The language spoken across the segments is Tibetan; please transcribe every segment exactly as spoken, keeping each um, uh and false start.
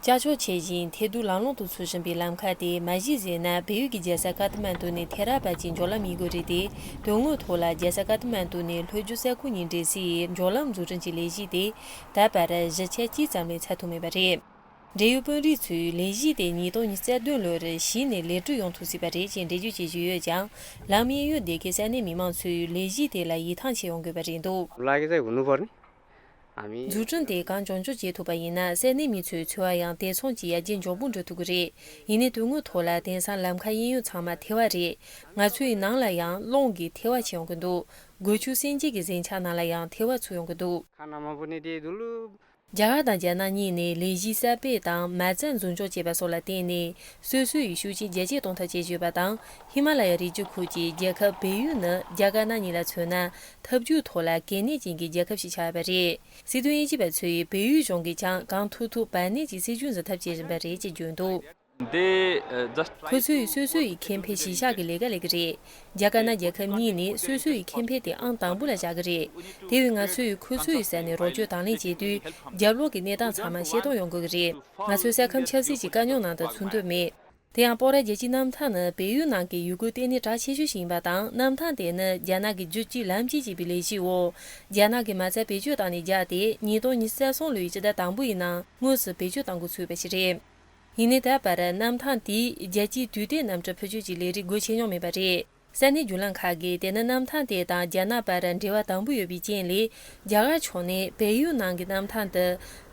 ཀྱག་ཀྱོག་ཆེ་ཞིང་ཐལ་རྡུལ་ལང་ལོང་དུ་འཚུབ་བཞིན་པའི་ལམ་ཁ་དེ་མ་གཞི་ཟེར་ན་བལ་ཡུལ་གྱི་རྒྱལ་ས་ཀ་ཐ་མན་ཌུ་ནས་ཐེ་ར་བར་གྱི་མགྱོགས་ལམ་ཡིན་དགོས་རེད་དེ། དོན་དངོས་ཐོག་ལ་རྒྱལ་ས་ཀ་ཐ་མན་ཌུ་ནས་ལྷོ་རྒྱུད་ས་ཁུལ་གཉིས་འདྲེས་སའི་མགྱོགས་ལམ་འཛུགས་སྐྲུན་གྱི་ལས་གཞི་དེ་ད་བར་གཞི་ཆ་གཅིག་ཙམ་ལས་ཚར་ཐུབ་མེད་པ་རེད། འབྲེལ་ཡོད་དཔོན་རིགས་ཚོས་ལས་གཞི་དེ་ཉིས་སྟོང་ཉི་ཤུ་རྩ་བདུན་ལོར་གཞི་ནས་ལེགས་གྲུབ་ཡོང་ཐུབ་སྲིད་པ་རེད་ཅེས་འགྲེལ་བརྗོད་བྱེད་བཞིན་ཡོད་ཀྱང་། ལམ་གཡས་གཡོན་སྡེ་ཁའི་ས་གནས་མི་མང་ཚོས་ལས་གཞི་དེ་ལ་ཡིད་ཐང་ཆད་ཡོང་དགོས་པ་རེད་འདུག། འཛུགས་སྐྲུན་དེ་གང་མགྱོགས་མགྱོགས་བྱེད་ཐུབ་པ་ཡིན་ན་ས་གནས་མི་ཚོའི་འཚོ་བ་ཡང་དེ་མཚུངས་ཀྱི་ཡར་རྒྱས་མགྱོགས་པོ་འགྲོ་ཐུབ་ཀྱི་རེད། ཡིན་ནའི་དོན་དངོས་ཐོག་ལ་དེང་སང་ལམ་ཁ་གཡས་གཡོན་ཚང་མ་ཐལ་བ་རེད། ང་ཚོའི་ནང་ལ་ཡང་རླུང་གིས་ཐལ་བ་བྱེད་ཡོང་གི་འདུག། སྒོ་ཕྱུགས་སེམས་ཅན་གྱི་གཟན་ཆག་ནང་ལ་ཡང་ཐལ་བ་ཚུད་ཡོང་གི་འདུག། རྒྱ་གར་དང་རྒྱ་ནག་གཉིས་ནས་ལས་གཞི་གསར་སྤེལ་དང་མ་རྩ་འཛུགས་འཇོག་བྱས་པ་སོགས་ལ་བརྟེན་ནས་སོ་སོ་ཡི་ཤུགས་རྐྱེན་རྒྱ་སྐྱེད་གཏོང་ཐབས་བྱེད་བཞིན་ཡོད་པ་དང་། ཧི་མ་ལ་ཡ་རི་རྒྱུད་ཁུལ་གྱི་རྒྱལ་ཁབ་བལ་ཡུལ་ནི་རྒྱ་དཀར་ནག་གཉིས་ལ་མཚོན་ན་འཐབ་ཇུས་ཐོག་ལ་གལ་གནད་ཅན་གྱི་རྒྱལ་ཁབ་ཞིག་ཆགས་ཡོད་པ་རེད། སྲིད་དོན་དབྱེ་ཞིབ་པ་ཚོས་བལ་ཡུལ་གཞུང་གིས་ཀྱང་གང་ཐུབ་ཐུབ་བར་གནས་ཀྱི་སྲིད་ཇུས་འཛིན་ཐབས་བྱེད་བཞིན་པ་རེད་ཅེས་བརྗོད་འདུག། They, uh, just try ཁོ་ཚོས་སོ་སོ་ཡི་ཁེ་ཕན་གཞི་བཞག་གི་ལས་ཀ་ལས་ཀྱི་རེད། རྒྱ་དཀར་ནག་རྒྱལ་ཁབ་གཉིས་ནས་སོ་སོ་ཡི་ཁེ་ཕན་དེ་ཨང་དང་པོ་ལ་བཞག་གི་རེད། དེ་བས་ང་ཚོས་ཁོ་ཚོ་ཡི་ས་ནས་རོགས་སྐྱོར་དང་ལེན་བྱེད་དུས་རྒྱབ་ལོགས་ཀྱི་གནས་སྟངས་ཚང་མ་ཤེས་རྟོགས་ཡོང་དགོས་ཀྱི་རེད། ང་ཚོའི་ས་ཁམས་ཆབ་སྲིད་ཀྱི་དཀའ་རྙོག་ནང་དུ་ཚུད་འདོད་མེད། དེ་ཡང་སྤོག་ར་རྒྱལ་སྤྱིའི་གནམ་ཐང་ནི་བལ་ཡུལ་ནང་གི་ཡུལ་སྐོར་ལྟེ་གནས་གྲགས་ཆེ་ཤོས་ཤིག་ཡིན་པ་དང་། གནམ་ཐང་དེ་ནི་རྒྱ་ནག་གི་རྒྱུད་གཅིག་ལམ་གཅིག་ཅེས་པའི་ལས་གཞིའི་འོག་རྒྱ་ནག་གིས་མ་རྩ་བེད་སྤྱོད་བཏང་ནས་བརྒྱབ་སྟེ། ཉིས་སྟོང་ཉི་ཤུ་རྩ་གསུམ་ལོའི་སྤྱི་ཟླ་དང་པོ་ཡི་ནང་དངོས་སུ་བེད་སྤྱོད་གཏང་འགོ་ཚུགས་པ་ཞིག་རེད། ཡིན་ནའི་ད་བར་གནམ་ཐང་དེས་རྒྱལ་སྤྱིའི་དུས་གཏན་གནམ་གྲུ་འཕུར་སྐྱོད་ཀྱི་ལས་རིགས་སྒོ་ཕྱེ་མྱོང་མེད་པ་རེད། ས་གནས་བརྒྱུད་ལམ་ཁག་གིས་དེ་ནི་གནམ་ཐང་དེ་དང་རྒྱ་ནག་བར་འབྲེལ་བ་དམ་པོ་ཡོད་པའི་རྐྱེན་ལས། རྒྱ་གར་ཕྱོགས་ནས་བལ་ཡུལ་ནང་གི་གནམ་ཐང་དུ་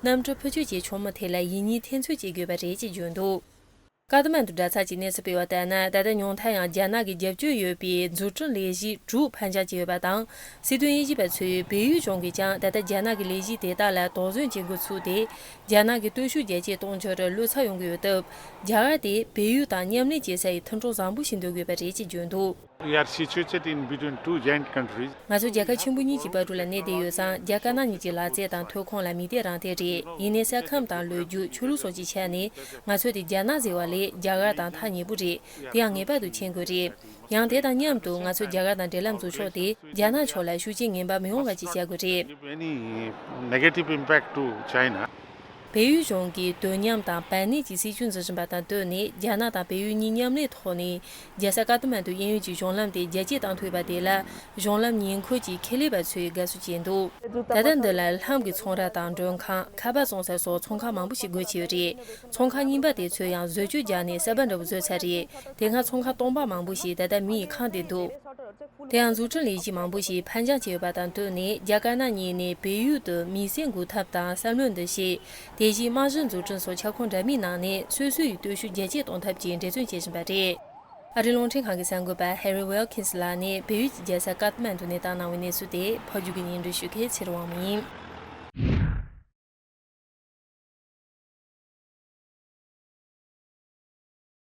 གནམ་གྲུ་འཕུར་སྐྱོད་བྱེད་ཆོག་མིན་ཐད་ལ་ཡིད་གཉིས་ཐེ་ཚོམ་བྱེད་དགོས་པ་རེད་ཅེས་བརྗོད་འདུག། ཀ་ཐ་མན་ཌུ་དྲ་ཚགས་ཀྱིས་གནས་ཚུལ་སྤེལ་བ་ལྟར་ན། ད་ལྟ་ཉུང་མཐར་ཡང་རྒྱ་ནག་གི་རྒྱབ་སྐྱོར་ཡོད་པའི་འཛུགས་སྐྲུན་ལས་གཞི་དྲུག་ཕར་འགྱངས་བྱས་ཡོད་པ་དང་། སྲིད་དོན་དབྱེ་ཞིབ་པ་ཚོས་བལ་ཡུལ་གཞུང་གིས་ཀྱང་ད་ལྟ་རྒྱ་ནག་གི་ལས་གཞི་དེ་དག་ལ་དོགས་ཟོན་བྱེད་འགོ་ཚུགས་ཏེ། རྒྱ་ནག་གི་སྟོབས་ཤུགས་རྒྱ་སྐྱེད་གཏོང་རྒྱུར་བློ་འཚབ་ཡོང་གི་ཡོད་སྟབས། རྒྱ་གར་དེ་བལ་ཡུལ་དང་མཉམ་ལས་བྱེད་ས་ཡི་མཐུན་གྲོགས་བཟང་པོ་ཞིག་འདོད་དགོས་པ་རེད་ཅེས་བརྗོད་འདུག། We are situated in between two giant countries. ང་ཚོ་རྒྱལ་ཁབ་ཆེན་པོ་གཉིས་ཀྱི་བར་དུ་ལ་གནས་བསྡད་ཡོད་ཙང་། རྒྱ་དཀར་ནག་གཉིས་ཀྱི་ལག་རྩལ་དང་ཐོན་ཁུངས་ལ་མིག་དཔེ་རང་བསྟན་རེད། ཡིན་ནའི་ས་ཁམས་དང་ལོ་རྒྱུས། ཆོས་ལུགས་སོགས་ཀྱི་ཆ་ནས་ང་ཚོ་དེ་རྒྱ་ནག་ཟེར་བ་ལས་རྒྱ་གར་དང་ཐག་ཉེ་པོ་རེད། དེ་ཡང་ངེས་པར་དུ་མཁྱེན་དགོས་རེད། ཡང་དེ་དང་མཉམ་དུ་ང་ཚོ་རྒྱ་གར་དང་འབྲེལ་ལམ་འཛུགས་ཕྱོགས་དེ་རྒྱ་ནག་ཕྱོགས་ལ་ཤུགས་རྐྱེན་ངན་པ་མི་ཡོང་བ་ཅིག་བྱ་དགོས་རེད། Give any negative impact to China. བལ་ཡུལ་གཞུང་གིས་དོ་མཉམ་དང་བར་གནས་ཀྱི་སྲིད་ཇུས་འཛིན་བཞིན་པ་དང་བསྟུན་ནས། རྒྱ་ནག་དང་བལ་ཡུལ་གཉིས་མཉམ་ལས་ཐོག་ནས་རྒྱལ་ས་ཀ་ཐ་མན་ཌུ་གཡས་གཡོན་གྱི་གཞུང་ལམ་དེ་རྒྱ་སྐྱེད་བཏང་ཐུབ་པ་དེ་ལ། གཞུང་ལམ་ཉེ་འཁོར་གྱི་ཁེ་ལས་པ་ཚོས་དགའ་བསུ་བྱས་འདུག། ད་ལྟ་འདི་ལ་ལྷམ་གྱི་ཚོང་ར་དང་མགྲོན་ཁང་། ཁ་པར་བཙོང་ས་སོགས་ཚོང་ཁང་མང་པོ་ཞིག་སྒོ་ཕྱེ་ཡོད་རེད། ཚོང་ཁང་རྙིང་པ་དེ་ཚོས་ཡང་བཟོ་བཅོས་བརྒྱབ་ནས་གསར་པ་འདྲ་བོ་བཟོས་ཚར་རེད། དེ་སྔ་ཚོང་ཁང་སྟོང་པ་མང་པོ་ཞིག་ད་ལྟ་མི་ཡིས་ཁེངས་བསྡད་འདུག། དེ་ཡང་འཛུགས་སྐྲུན་ལས་གཞི་མང་པོ་ཞིག་ཕར་འགྱངས་བྱས་ཡོད་པ་དང་བསྟུན་ནས། རྒྱ་དཀར་ནག་གཉིས་ནས་བལ་ཡུལ་དུ་མི་སེར་འགུག་ཐབས་དང་བསམ་བློ་འདུ་ཤེས། དེ་བཞིན་རྨང་གཞི་འཛུགས་སྐྲུན་སོགས་ཁྱབ་ཁོངས་འདྲ་མིན་ནང་ནས་སོ་སོའི་སྟོབས་ཤུགས་རྒྱ་སྐྱེད་གཏོང་ཐབས་ཀྱི་འབད་བརྩོན་བྱེད་བཞིན་པ་རེད། ཨ་རིའི་རླུང་འཕྲིན་ཁང་གི་གསར་འགོད་པ་Harry Wilkins ལགས་ནས་བལ་ཡུལ་གྱི་རྒྱལ་ས་ཀ་ཐ་མན་ཌུ་ནས་བཏང་གནང་བའི་གནས་ཚུལ་དེ་ཕབ་སྒྱུར་གྱིས་སྙན་སྒྲོན་ཞུ་མཁན་ཚེ་རིང་དབང་མོ་ཡིན།